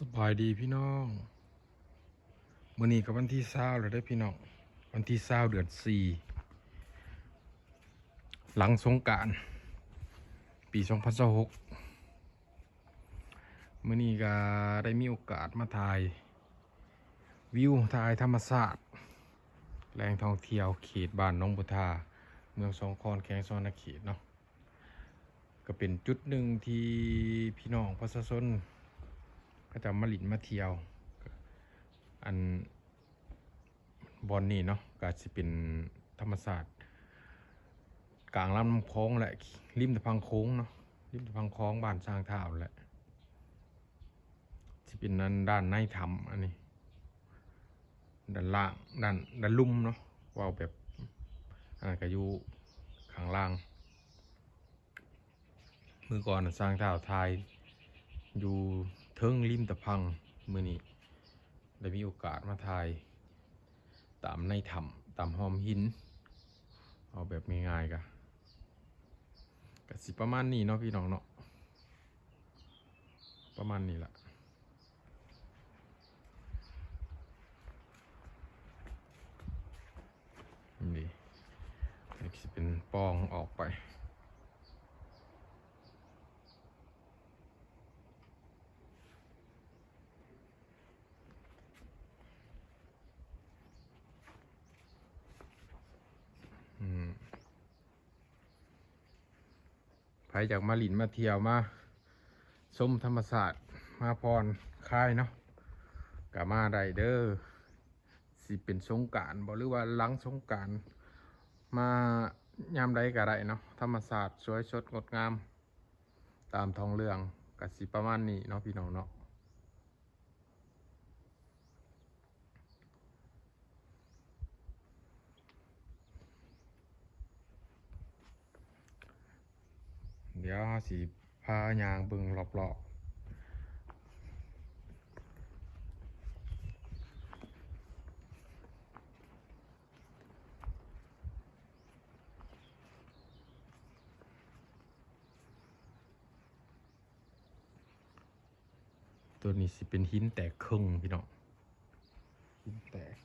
ສະບາຍດີພີ່ນ້ອງ, ມື້ນີ້ກໍວັນທີຊາວແລ້ວເດ້ພີ່ນ້ອງ, ວັນທີຊາວ ເດືອນສີ່ ຫຼັງສົງການ ປີສອງພັນຊາວຫົກ. ມື້ນີ້ກໍໄດ້ມີໂອກາດມາຖ່າຍວິວ ຖ່າຍທຳມະຊາດ ແຫຼ່ງທ່ອງທ່ຽວເຂດບ້ານໜອງບົວທາ ເມືອງສອງຄອນ ແຂວງສະຫວັນນະເຂດເນາະ. ກໍເປັນຈຸດໜຶ່ງທີ່ພີ່ນ້ອງປະຊາຊົນເຂົາເຈົ້າມາຫຼິ້ນມາທ່ຽວ ອັນ ບ່ອນນີ້ເນາະ ກໍຊິເປັນທຳມະຊາດກາງລຳນ້ຳຂອງ ແລະ ລິມຕະພັງໂຂງເນາະ, ລິມຕະພັງຂອງບ້ານຊ້າງທ້າວແຫຼະ. ຊິເປັນອັນດ້ານໃນຖ້ຳ ອັນນີ້ ດ້ານລ່າງ ດ້ານ ດ້ານລຸ່ມເນາະ, ເວົ້າແບບ ອັນນັ້ນກໍຢູ່ຂ້າງລ່າງ. ມື້ກ່ອນນະ ຊ້າງທ້າວຖ່າຍຢູ່ເທິງລິມຕະພັງ, ມື້ນີ້ໄດ້ມີໂອກາດມາຖ່າຍຕາມໃນຖ້ຳ ຕາມຮ່ອມຫີນ. ເອົາແບບງ່າຍໆ ກະ ກະຊິປະມານນີ້ເນາະ ພີ່ນ້ອງເນາະ, ປະມານນີ້ລະ. ນີ້ ນີ້ຊິເປັນປ່ອງອອກໄປ. ອືມ ໃຜຢາກມາຫຼິ້ນມາທ່ຽວ ມາຊົມທຳມະຊາດ ມາຜ່ອນຄາຍເນາະ ກະມາໄດ້ເດີ້. ຊິເປັນສົງການບໍ່ ຫຼືວ່າຫຼັງສົງການ ມາຍາມໃດກໍໄດ້ເນາະ. ທຳມະຊາດສວຍສົດງົດງາມ ຕາມທ້ອງເລື່ອງ ກະຊິປະມານນີ້ເນາະ ພີ່ນ້ອງເນາະ. ດຽວເຮົາຊິພາຍ່າງເບິ່ງລອບໆ. ໂຕນີ້ຊິເປັນຫີນແຕກເຄິ່ງພີ່ນ້ອງ, ຫີນແຕກ.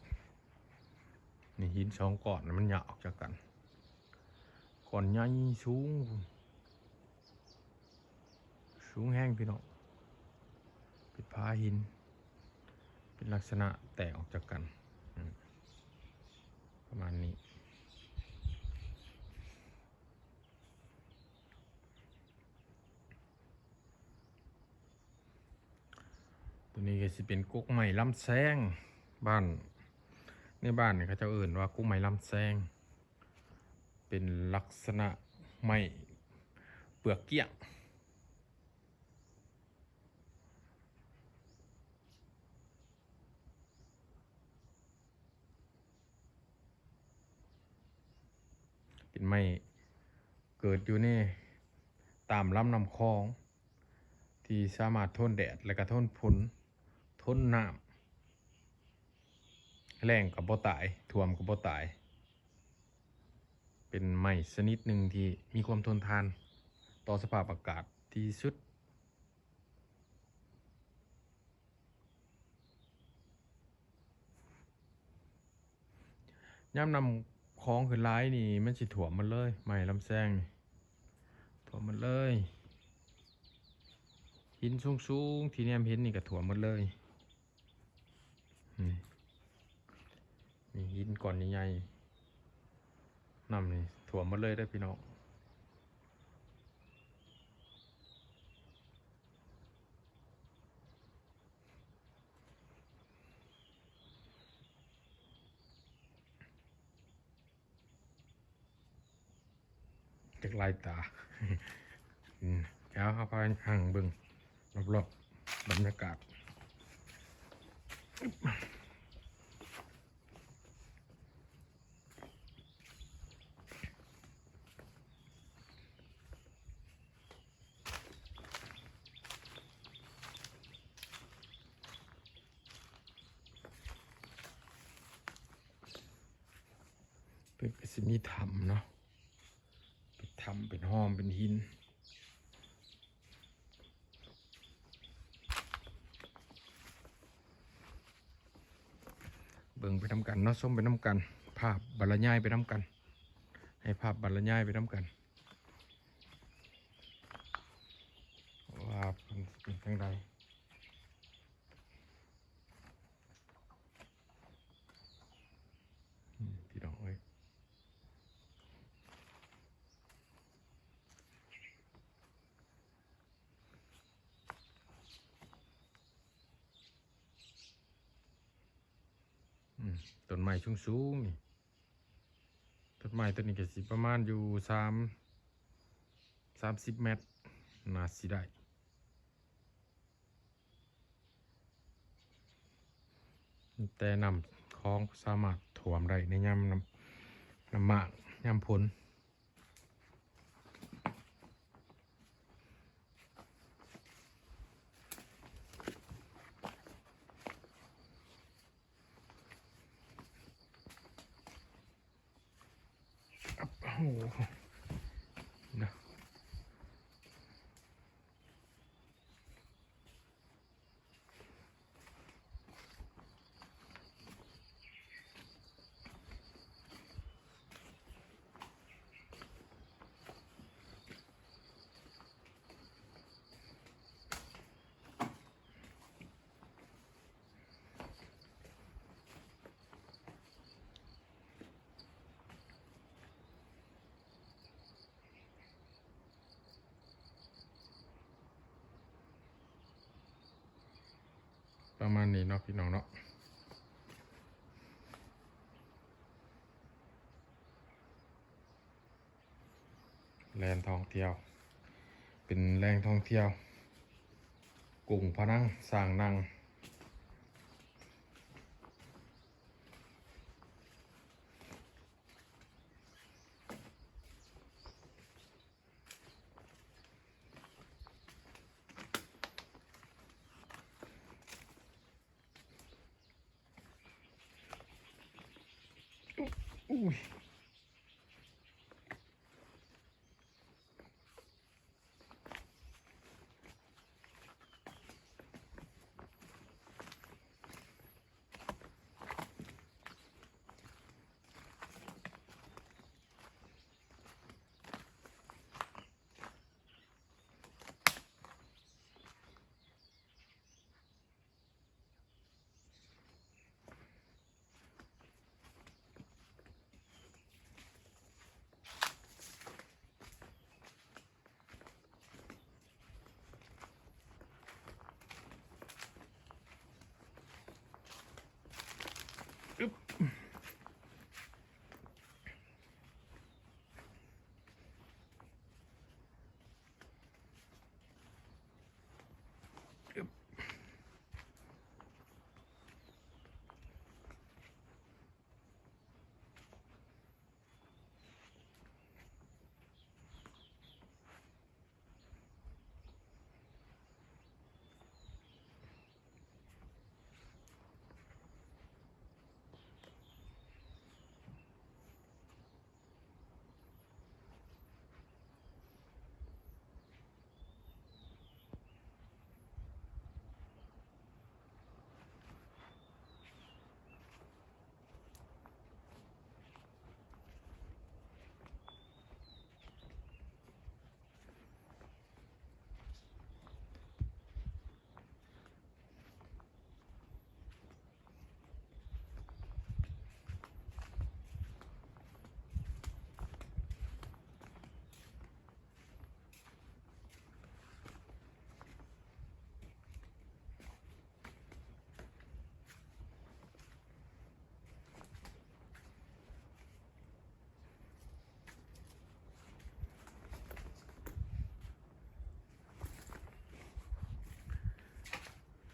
ນີ້ຫີນສອງກ້ອນມັນຍາວອອກຈາກກັນ, ກ້ອນໃຫຍ່ສູງ ສູງແຮງພີ່ນ້ອງ, ເປັນຜາຫີນ ເປັນລັກສະນະແຕກອອກຈາກກັນ ອາ ປະມານນີ້. ໂຕນີ້ກໍຊິເປັນກົກໄມ້ລຳແຊງ, ບ້ານ ໃນບ້ານນີ້ເຂົາເຈົ້າເອີ້ນວ່າກົກໄມ້ລຳແຊງ, ເປັນລັກສະນະໄມ້ເປືອກກ້ຽງ. ເປັນໄມ້ເກີດຢູ່ໃນຕາມລຳນ້ຳຂອງ ທີ່ສາມາດທົນແດດ ແລະກະທົນຝົນ ທົນນ້ຳ, ແລ້ງກໍບໍ່ຕາຍ ຖ້ວມກໍບໍ່ຕາຍ. ເປັນໄມ້ຊະນິດໜຶ່ງທີ່ມີຄວາມທົນທານຕໍ່ສະພາບອາກາດທີ່ສຸດ. ຍາມນ້ຳຂອງຂຶ້ນຫຼາຍນີ້ ມັນຊິຖ້ວມໝົດເລີຍ, ໄມ້ລຳແຊງນີ້ຖ້ວມໝົດເລີຍ. ຫີນສູງໆທີ່ແນມເຫັນນີ້ກໍຖ້ວມໝົດເລີຍ. ນີ້ ມີຫີນກ້ອນໃຫຍ່ໆ ນ້ຳນີ້ຖ້ວມໝົດເລີຍເດີ້ພີ່ນ້ອງ. ຈັກຫຼາຍຕາ. ອືມ ດຽວເຮົາພາຍ່າງເບິ່ງລອບໆ ບັນຍາກາດ. ເພິ່ນກໍຊິມີຖ້ຳເນາະ, ເປັນຖ້ຳ ເປັນຮ່ອມ ເປັນຫີນ. บิ่ງໄປນຳກັນເນາະ ຊົມໄປນຳກັນ ພາບບັນລະຍາຍໄປນຳກັນ ໃຫ້ພາບບັນລະຍາຍໄປນຳກັນ ວ່າເປັນ ເປັນຈັ່ງໃດ ອືມ ພີ່ນ້ອງເອີຍ. ອືມ ຕົ້ນໄມ້ສູງໆ ນີ້ ຕົ້ນໄມ້ຕົ້ນນີ້ກໍຊິປະມານຢູ່ສາມ ສາມສິບແມັດ ໜ້າຊິໄດ້ ແຕ່ນ້ຳຂອງສາມາດຖ້ວມໄດ້ໃນຍາມນ້ຳ ນ້ຳໝາກ ຍາມຝົນ. ໂອ້ໂຫ ເນາະ. ປະມານນີ້ເນາະ ພີ່ນ້ອງເນາະ. ແຫຼ່ງທ່ອງທ່ຽວ ເປັນແຫຼ່ງທ່ອງທ່ຽວ ກຸ້ງພະນັງ ຊ້າງນັ່ງ. ອຸ້ຍ. ອຶບ.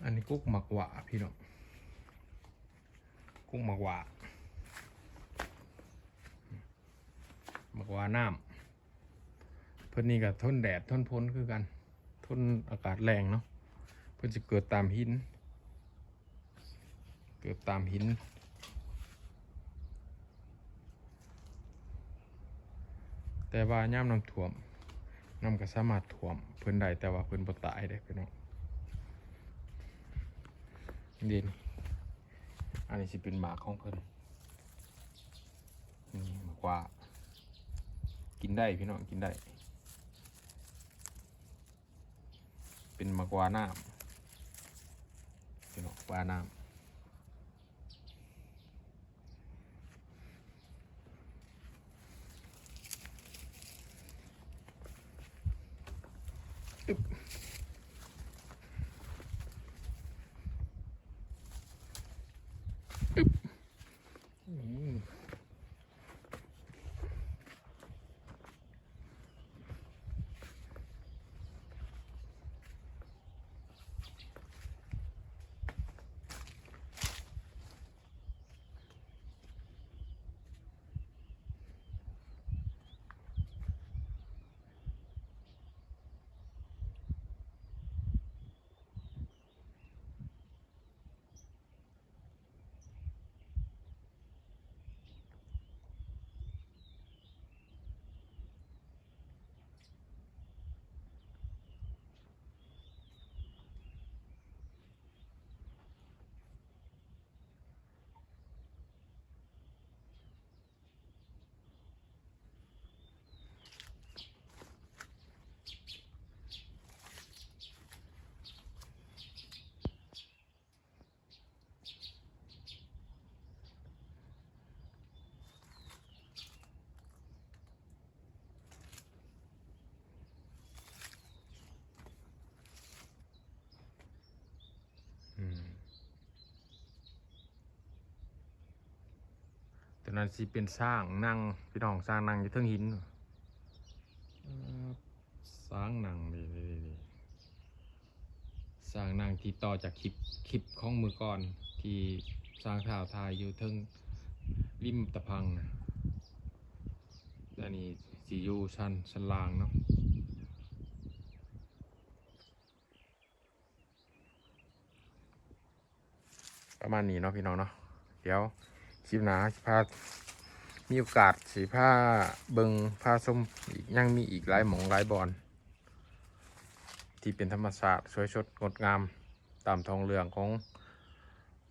ອັນນີ້ກົກໝາກຫວ້າພີ່ນ້ອງ ກົກໝາກຫວ້າ ໝາກຫວ້ານ້ຳ. ເພິ່ນນີ້ກໍທົນແດດທົນຝົນຄືກັນ ທົນອາກາດແລ້ງເນາະ. ເພິ່ນຊິເກີດຕາມຫີນ ເກີດຕາມຫີນ ແຕ່ວ່າຍາມນ້ຳຖ້ວມ ນ້ຳກໍສາມາດຖ້ວມເພິ່ນໄດ້ ແຕ່ວ່າເພິ່ນບໍ່ຕາຍເດ້ພີ່ນ້ອງ. ນີ້ ອັນນີ້ຊິເປັນໝາກຂອງເພິ່ນ ນີ້ໝາກຫວ້າ ກິນໄດ້ພີ່ນ້ອງ ກິນໄດ້ ເປັນໝາກຫວ້ານ້ຳ ເປັນໝາກຫວ້ານ້ຳ. ອືມ ຕົວນັ້ນຊິເປັນຊ້າງນັ່ງ ພີ່ນ້ອງ ຊ້າງນັ່ງຢູ່ເທິງຫີນ ເອີ ຊ້າງນັ່ງນີ້ ນີ້ ນີ້ ນີ້ ຊ້າງນັ່ງທີ່ຕໍ່ຈາກຄລິບ ຄລິບຂອງມື້ກ່ອນ ທີ່ຊ້າງທ້າວຖ່າຍຢູ່ເທິງລິມຕະພັງນະ ອັນນີ້ຊິຢູ່ຊັ້ນ ຊັ້ນລ່າງເນາະ. ປະມານນີ້ເນາະພີ່ນ້ອງເນາະ ດຽວຄລິບໜ້າຊິພາ ມີໂອກາດຊິພາເບິ່ງພາຊົມອີກ ຍັງມີອີກຫຼາຍໝ່ອງຫຼາຍບ່ອນ ທີ່ເປັນທຳມະຊາດສວຍສົດງົດງາມ ຕາມທ້ອງເລື່ອງຂອງ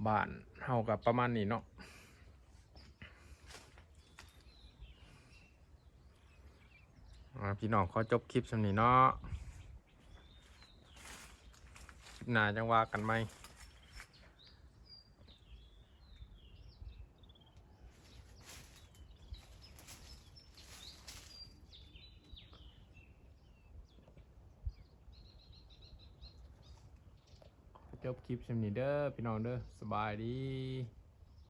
ບ້ານເຮົາ ກໍປະມານນີ້ເນາະ. ອ່າ ພີ່ນ້ອງ ຂໍຈົບຄລິບສ່ຳນີ້ເນາະ ຄລິບໜ້າຈັ່ງວ່າກັນໃໝ່. ຈົບຄລິບສ່ຳນີ້ເດີພີ່ນ້ອງເດີ ສະບາຍດີ.